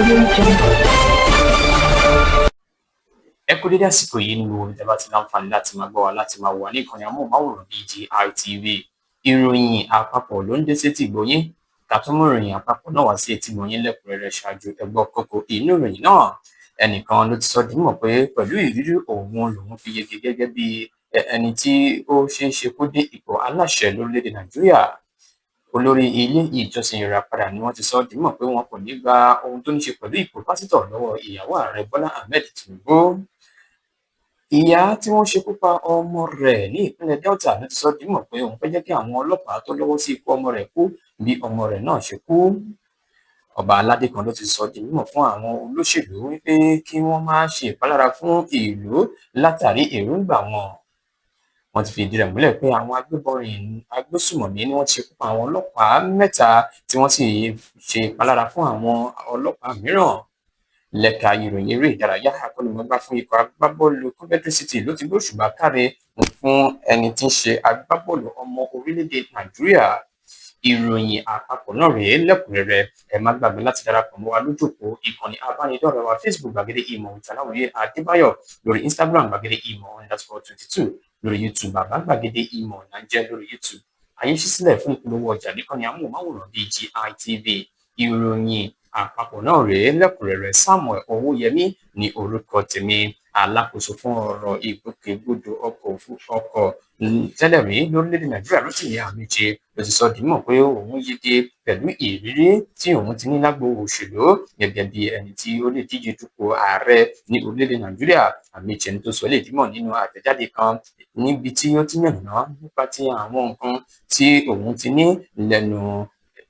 Audio Jungle. Ẹ kú dédé àsìkò yìí ní gbogbo ibi tẹ́ bá ti láǹfààní láti máa gbọ́ wa, láti máa wà ní ìkànnì amóhùnmáwòrán BGI TV. Ìròyìn àpapọ̀ ló ń dé sétí ìgbọ́ yín. Ká tó mú ìròyìn àpapọ̀ náà wá sí etí ìgbọ́ yín lẹ́kùnrẹ́rẹ́, ṣáájú, ẹ gbọ́ kókó inú ìròyìn náà. Ẹnìkan ló ti sọ di mímọ̀ pé pẹ̀lú ìrírí òun lòun fi yege gẹ́gẹ́ bí ẹni tí ó ṣeé ṣe kó dé ipò aláṣẹ lórílẹ̀-èdè Nàìjíríà. Olórí ilé ìjọsìn Ìràpadà ni wọ́n ti sọ di mímọ̀ pé wọn kò ní gba ohun tó ní ṣe pẹ̀lú ipò pásítọ̀ lọ́wọ́ ìyàwó ààrẹ Bọ́lá Ahmed Tinubu. Ìyá tí wọ́n ṣekú pa ọmọ rẹ̀ ní ìpínlẹ̀ Delta ló ti sọ di mímọ̀ pé òun fẹ́ jẹ́ kí àwọn ọlọ́pàá tó lọ́wọ́ sí ikú ọmọ rẹ̀ kú bí ọmọ rẹ̀ náà ṣe kú. Ọba aládé kan ló ti sọ di mímọ̀ fún àwọn olóṣèlú wípé kí wọ́n má ṣe ìpalára fún ìlú látàrí èròǹgbà wọn. Wọ́n ti fi ìdí rẹ̀ múlẹ̀ pé àwọn agbébọn agbésùmọ̀mí ni wọ́n ti ṣekú pa àwọn ọlọ́pàá mẹ́ta, tí wọ́n sì ṣe ìpalára fún àwọn ọlọ́pàá mìíràn. Lẹ́ka ìròyìn eré ìdárayá, akọ́nimọ̀ọ́gbá fún ikọ̀ agbábọ́ọ̀lù Coventry City ló ti gbóṣùbà káre fún ẹni tí ń ṣe agbábọ́ọ̀lù ọmọ orílẹ̀-èdè Nàìjíríà. Ìròyìn àpapọ̀ náà rèé lẹ́kùnrẹ́rẹ́. Ẹ má gbàgbé láti darapọ̀ mọ́ wa lójúòpó ìkànnì abánidọ́rẹ̀ẹ́ wa Facebook, Gbàgede Ìmọ̀ with Aláwìyé Adébáyọ̀, lórí Instagram, gbàgede ìmọ̀_22, lórí YouTube, Bàbá Gbàgede Ìmọ̀ là ń jẹ́ lórí YouTube. Àyè ṣí sílẹ̀ fún ìpolówó ọjà níkànnì amóhùnmáwòrán BGI TV. Ìròyìn àpapọ̀ náà rèé lẹ́kùnrẹ́rẹ́. Samuel Owóyẹmí ní orúkọ tèmi. Alákòóso fún ọ̀rọ̀ ìgbòkègbodò ọkọ̀ tẹ́lẹ̀ rí lórílẹ̀‐èdè Nàìjíríà, Rotimi Amaechi, ló ti sọ di mímọ̀ pé òun yege pẹ̀lú ìrírí tí òun ti ní lágbo òṣèlú gẹ́gẹ́ bí ẹni tí ó lè díje dupò ààrẹ ní orílẹ̀‐èdè Nàìjíríà. Amaechi, ẹni tó sọ lè dímọ̀ nínú àtẹ̀jáde kan níbi tí ó ti yànnàná nípa ti àwọn nǹkan tí òun ti ní lẹ́nu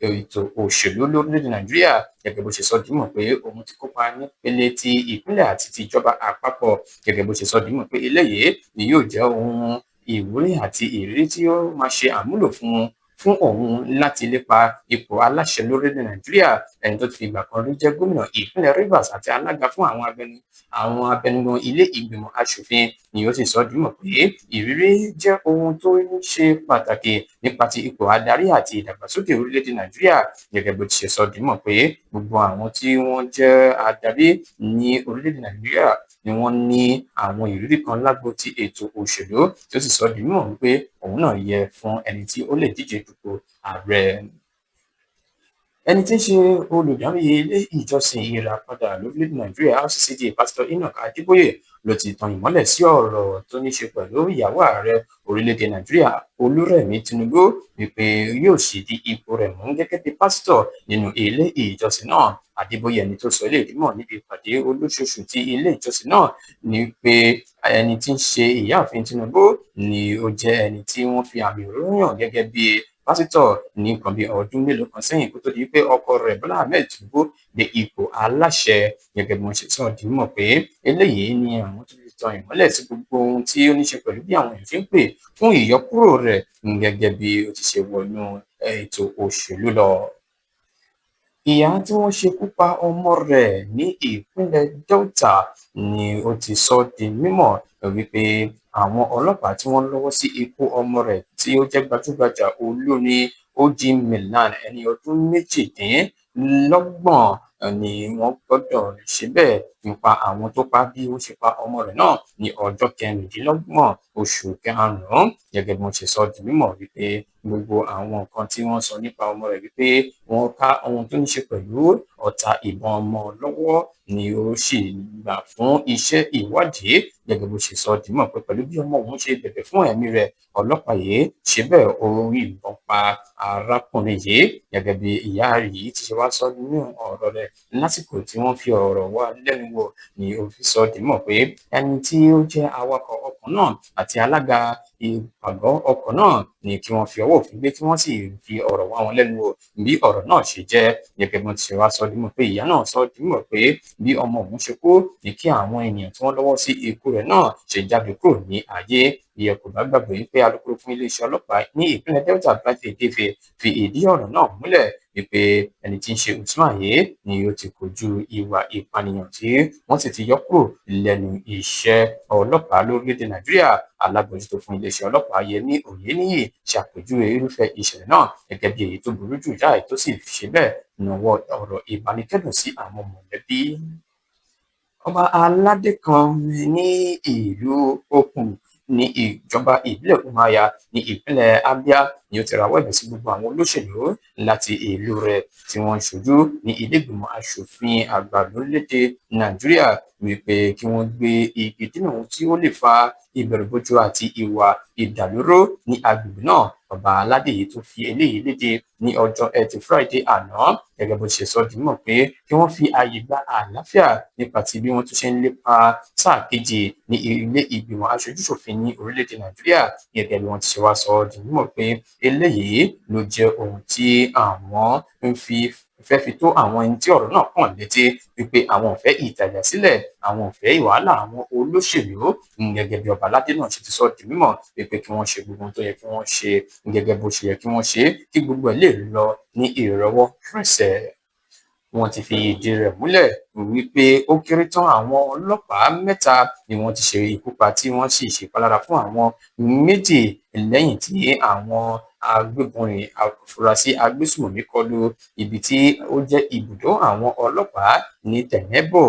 ètò òṣèlú lórílẹ̀‐èdè Nàìjíríà, gẹ́gẹ́ bó ṣe sọ di mímọ̀ pé òun ti kópa nípele ti ìpínlẹ̀ àti ti ìjọba àpapọ̀, gẹ́gẹ́ bó ṣe sọ di mímọ̀ pé eléyìí ni yóò jẹ́ ohun ìwúrí àti ìrírí tí yóò máa ṣe àmúlò fún òun láti lépa ipò aláṣẹ lórílẹ̀ Nàìjíríà. Ẹni tó ti fi ìgbà kan rí jẹ́ gómìnà ìpínlẹ̀ Rivers àti alága fún àwọn abẹnugan ilé ìgbìmọ̀ aṣòfin ni ó sì sọ di mímọ̀ pé ìrírí jẹ́ ohun tó ń ṣe pàtàkì nípa ti ipò adarí àti ìdàgbàsókè orílẹ̀-èdè Nàìjíríà, gẹ́gẹ́ bó ti ṣe sọ di mímọ̀ pé gbogbo àwọn tí wọ́n jẹ́ adarí ní orílẹ̀-èdè Nàìjíríà ni wọ́n ní àwọn ìrírí kan lágbo ti ètò òṣèlú, tí ó sì sọ di mímọ̀ wípé òun náà yẹ fún ẹni tí ó lè díje dupò ààrẹ. Ẹni tí ń ṣe olùdarí ilé ìjọsìn Ìràpadà lórílẹ̀-èdè Nàìjíríà, RCCG, Pásítọ̀ Enoch Adébóyè, ló ti tan ìmọ́lẹ̀ sí ọ̀rọ̀ tó ní ṣe pẹ̀lú ìyàwó ààrẹ orílẹ̀-èdè Nàìjíríà, Olúrẹ̀mí Tinubu, wípé yóò sì di ipò rẹ̀ mú gẹ́gẹ́ bí pásítọ̀ nínú ilé ìjọsìn náà. Adébóyè, ẹni tó sọ eléyìí di mímọ̀ níbi ìpàdé olóṣooṣù ti ilé ìjọsìn náà, ní pé ẹni tí ń ṣe ìyáàfin Tinubu ni ó jẹ́ ẹni tí wọ́n fi àmì òróró yàn gẹ́gẹ́ bí pásítọ̀ ní nǹkan bí ọdún mélòó kan sẹ́yìn, kó tó di pé ọkọ rẹ̀, Bọ́lá Ahmed Tinubu, dé ipò aláṣẹ, gẹ́gẹ́ bí wọ́n ṣe sọ di mímọ̀ pé eléyìí ni àwọn tó fi tan ìmọ́lẹ̀ sí gbogbo ohun tí ó ní ṣe pẹ̀lú bí àwọn èèyàn ṣe ń pè fún ìyọkúrò rẹ̀ gẹ́gẹ́ bí ó ti ṣe wọnú ètò òṣèlú lọ. Ìyá tí wọ́n ṣekú pa ọmọ rẹ̀ ní ìpínlẹ̀ Delta ni ó ti sọ di mímọ̀ wípé àwọn ọlọ́pàá tí wọ́n lọ́wọ́ sí ikú ọmọ rẹ̀ tí ó jẹ́ gbajúgbajà olórin OG Milan, ẹni ọdún 28, ni wọ́n gbọ́dọ̀ ṣe bẹ́ẹ̀ nípa àwọn tó pa bí ó ṣe pa ọmọ rẹ̀ náà ní ọjọ́ 26 oṣù karùn-ún, gẹ́gẹ́ bí wọ́n ṣe sọ di mímọ̀ wípé gbogbo àwọn nǹkan tí wọ́n sọ nípa ọmọ rẹ̀, wípé wọ́n ká ohun tó ní ṣe pẹ̀lú ọta ìbọn ọmọ lọ́wọ́, ni ó sì gbà fún iṣẹ́ ìwádìí, gẹ́gẹ́ bó ṣe sọ di mímọ̀ pé pẹ̀lú bí ọmọ òun ṣe bẹ̀bẹ̀ fún ẹ̀mí rẹ̀, ọlọ́pàá yìí ṣe bẹ́ẹ̀ ó yìnbọn pa arákùnrin yìí. Gẹ́gẹ́ bí ìyá yìí ti ṣe wá sọ nínú ọ̀rọ̀ rẹ̀ lásìkò tí wọ́n fi ọ̀rọ̀ wá lẹ́nu wò, ni ó fi sọ di mímọ̀ pé ẹni tí ó jẹ́ awakọ̀ ọkọ̀ náà àti alága ìpàgọ́ ọkọ̀ náà ni kí wọ́n fi ọwọ́ òfin gbé, kí wọ́n sì fi ọ̀rọ̀ wá wọn lẹ́nu wò bí ọ̀rọ̀ náà ṣe jẹ́. Gẹ́gẹ́ bí wọ́n ti ṣe wá sọ di mímọ̀ pé ìyá náà sọ di mímọ̀ pé bí ọmọ òun ṣe kú ni kí àwọn ènìyàn tí wọ́n lọ́wọ́ sí ikú rẹ̀ náà ṣe jáde kúrò ní ayé. Bí ẹ kò bá gbàgbé pé alūkkóró fún iléeṣẹ́ ọlọ́pàá ní ìpínlẹ̀ Delta, Bright Edafe, fi ìdí ọ̀rọ̀ náà múlẹ̀. wípé ẹni tí ń ṣe Usman yìí ni ó ti kojú ìwà ìpànìyàn tí wọ́n sì ti yọ kúrò lẹ́nu iṣẹ́ ọlọ́pàá lórílẹ̀‐èdè Nàìjíríà. Alábòójútó fún iléeṣẹ́ ọlọ́pàá Yẹmí Oyèníyì ṣàpèjúwe irúfẹ́ ìṣẹ̀lẹ̀ náà gẹ́gẹ́ bí èyí tó burú jù jáì, tó sì ṣe bẹ́ẹ̀ nawọ́ ọ̀rọ̀ ìbánikẹ́dùn sí àwọn mọ̀lẹ́bí. Ọba aládé kan ní ìlú Okun ní ìjọba ìbílẹ̀ Umuahia ní ìpínlẹ̀ Abia ni ó ti rawọ́ ẹ̀bẹ̀ sí gbogbo àwọn olóṣèlú láti ìlú rẹ̀ tí wọ́n ń ṣojú ní ilé ìgbìmọ̀ asòfin àgbà lórílẹ̀‐èdè Nàìjíríà wípé kí wọ́n gbé igi dínà ohun tí ó lè fa ìbẹ̀rùbojo àti ìwà ìdàlúrú ní agbègbè náà. Ọba aládé yìí tó fi eléyìí léde ní ọjọ́ Ẹtì Friday àná, gẹ́gẹ́ bó ṣe sọ di mímọ̀ pé kí wọ́n fi ààyè gba àlàáfíà nípa ti bí wọ́n tún ṣe ń lépa sáà kejì ní ilé ìgbìmọ̀ aṣojúṣòfin ní orílẹ̀-èdè Nàìjíríà. Gẹ́gẹ́ bí wọ́n ti ṣe wá sọ di mímọ̀ pé eléyìí ló jẹ́ ohun tí àwọn ń fi fẹ́ fi tó àwọn ẹni tí ọ̀rọ̀ náà kàn létí wípé àwọn ò fẹ́ ìtàjà sílẹ̀, àwọn ò fẹ́ wàhálà àwọn olóṣèlú. Gẹ́gẹ́ bí ọba aládé náà ṣe ti sọ di mímọ̀ wípé kí wọ́n ṣe gbogbo ohun tó yẹ kí wọ́n ṣe gẹ́gẹ́ bó ṣe yẹ kí wọ́n ṣe, kí gbogbo ẹ̀ lè lọ ní ìrọwọ́ rẹsẹ̀. Wọ́n ti fi ìdí rẹ̀ múlẹ̀ wípé ó kéré tán àwọn ọlọ́pàá 3 ni wọ́n ti ṣe ikú pa tí wọ́n sì ṣèpalára fún àwọn 2 lẹ́yìn tí àwọn agbébọnrin afurasí agbésùmọ̀mí kọlu ibi tí ó jẹ́ ibùdó àwọn ọlọ́pàá ní Tẹ̀nẹ́bò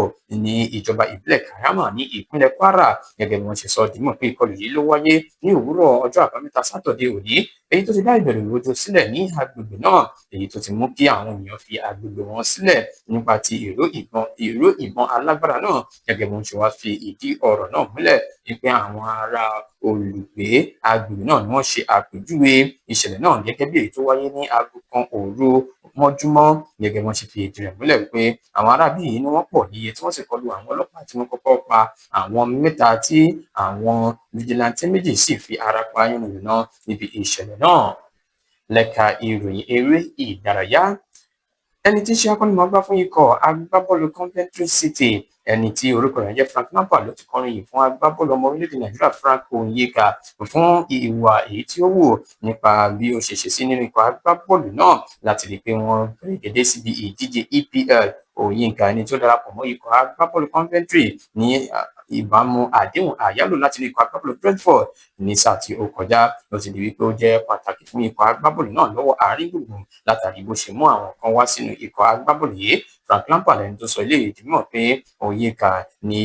ní ìjọba ìbílẹ̀ Kaiama ní ìpínlẹ̀ Kwara. Gẹ́gẹ́ bí wọ́n ṣe sọ di mímọ̀ pé ìkọlù yìí ló wáyé ní òwúrọ̀ ọjọ́ Àbámẹ́ta Sátọ̀dé òní, èyí tó ti dá ìbẹ̀rù ìbojo sílẹ̀ ní agbègbè náà, èyí tó ti mú kí àwọn èèyàn fi agbègbè wọn sílẹ̀ nípa ti ìró ìbọn alágbára náà. Gẹ́gẹ́ bí wọ́n ṣe wá fi ìdí ọ̀rọ̀ náà múlẹ̀ wípé àwọn ará olùgbé agbègbè náà ni wọ́n ṣe àpèjúwe ìṣẹ̀lẹ̀ náà gẹ́gẹ́ bí èyí tó wáyé ní aago 1 òru mọ́júmọ́. Gẹ́gẹ́ bí wọ́n ṣe fi ìdí rẹ̀ múlẹ̀ wípé àwọn aráabí yìí ni wọ́n pọ̀ níye tí wọ́n sì kọlu àwọn ọlọ́pàá tí wọ́n kọ́kọ́ pa àwọn 3 tí àwọn fìjìláńtẹ́ 2 sì fi ara pa yánnayànna níbi ìṣẹ̀lẹ̀ náà. Lẹ́ka ìròyìn eré ìdárayá, ẹni tí í ṣe akọ́nimọ̀ọ́gbá fún ikọ̀ agbábọ́ọ̀lù Coventry City, ẹni tí orúkọ rẹ̀ jẹ́ Frank Lampard, ló ti kọrin yìí fún agbábọ́ọ̀lù ọmọ orílẹ̀-èdè Nàìjíríà Frank Onyeka fún ìwà èyí tí ó wù nípa bí ó ṣe ṣe sí nínú ikọ̀ agbábọ́ọ̀lù náà láti rí i pé wọ́n gẹ̀gẹ̀dẹ̀ síbi ìdíje EPL. Onyeka, ẹni tó darapọ̀ mọ́ ikọ̀ agbábọ́ọ̀lù Coventry ní ìbámu àdéhùn àyálò láti inú ikọ̀ agbábọ́ọ̀lù Brentford ní sáà tí ó kọjá, ló ti di wípé ó jẹ́ pàtàkì fún ikọ̀ agbábọ́ọ̀lù náà lọ́wọ́ àárín gbùngbùn látàrí bó ṣe mú àwọn kan wá sínú ikọ̀ agbábọ́ọ̀lù yìí. Frank Lampard ẹni tó sọ eléyìí di mímọ̀ pé Onyeka ní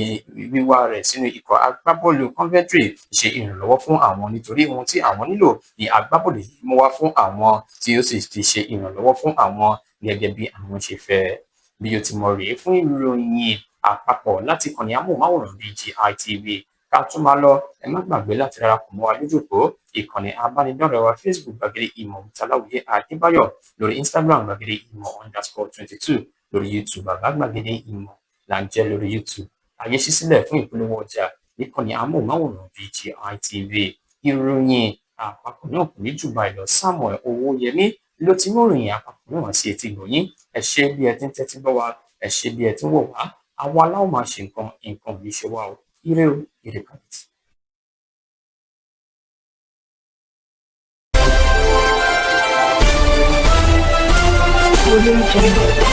wíwá rẹ̀ sínú ikọ̀ agbábọ́ọ̀lù Coventry ṣe ìrànlọ́wọ́ fún àwọn, nítorí ohun tí àwọn nílò ní agbábọ́ọ̀lù yìí mú wá fún àwọn, tí ó sì ti ṣe ìrànlọ́wọ́ fún àwọn gẹ́gẹ́ bí àwọn ṣe fẹ́. Bí ó ti mọ rèé fún ìròyìn àpapọ̀ láti ìkànnì amóhùnmáwòrán BGI TV. Ká tún máa lọ, ẹ má gbàgbé láti darapọ̀ mọ́ wa lójúòpó ìkànnì abánidọ́rẹ̀ẹ́ wa Facebook Gbàgede Ìmọ̀ Mùtàláwìyé Adébáyọ̀, lórí Instagram Gbàgede Ìmọ̀ _22, lórí YouTube Bàbá Gbàgede Ìmọ̀ là ń jẹ́ lórí YouTube. Àyè ṣí sílẹ̀ fún ìpolówó ọjà níkànnì amóhùnmáwòrán BGI TV. Ìròyìn àpapọ̀ náà kò ní jù báyìí lọ. Samuel Owóyẹmí ló ti mú ìròyìn àpapọ̀ náà wá sí etí gbọ̀nyín. Ẹ ṣé bí ẹ ti ń tẹ́tí gbọ́ wa, ẹ ṣé bí ẹ ti ń wò wá. Àwa la ó máa ṣe nǹkan, nǹkan ò ní ṣe wá o. Ire o, ire kàbìtì. Audio Jungle.